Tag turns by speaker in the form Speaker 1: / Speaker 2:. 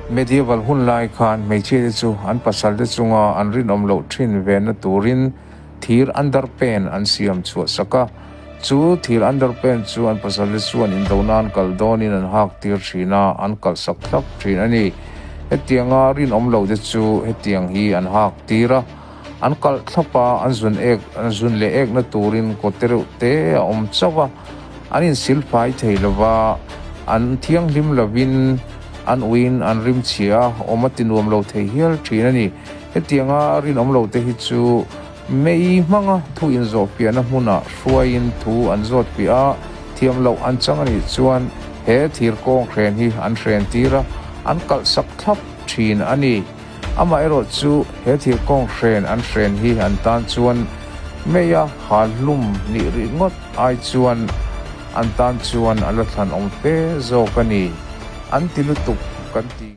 Speaker 1: Medieval hun lai khan hmeichhiate chu an pasalte chunga an rinawm loh thin venna turin thir underpen an siam chhuah sak a. Chu thir underpen chu an pasalte chuan indo nan kal dawnin an hak tir thin a, an kalhsak thlap thin a ni. Hetianga rinawm lote chu hetiang hi an hak tir a, an kalh thlap a, an zun ek zun leh ekna turin kawte reuh te a awm chauh a, an insilfai thei lova, an thianghlim lovin an uiin an rim chhia a, awm a ti nuam lo thei hial thin a ni. Hetianga rinawm lo te hi chu mei hmanga thu inzawhfiahna hmunah hruaiin thu an zawt piah a, thiam loh an chang a nih chuan he thir kawng hren hi an hren tir a, an kalhsak thlap thin a ni. Amaherawh chu he thir kawng hren an hren hi an tan chuan meia hal hlum nih ringawt ai chuan an tan chuan a la thlan awm fe zawk a ni. An ti lutuk kan ti.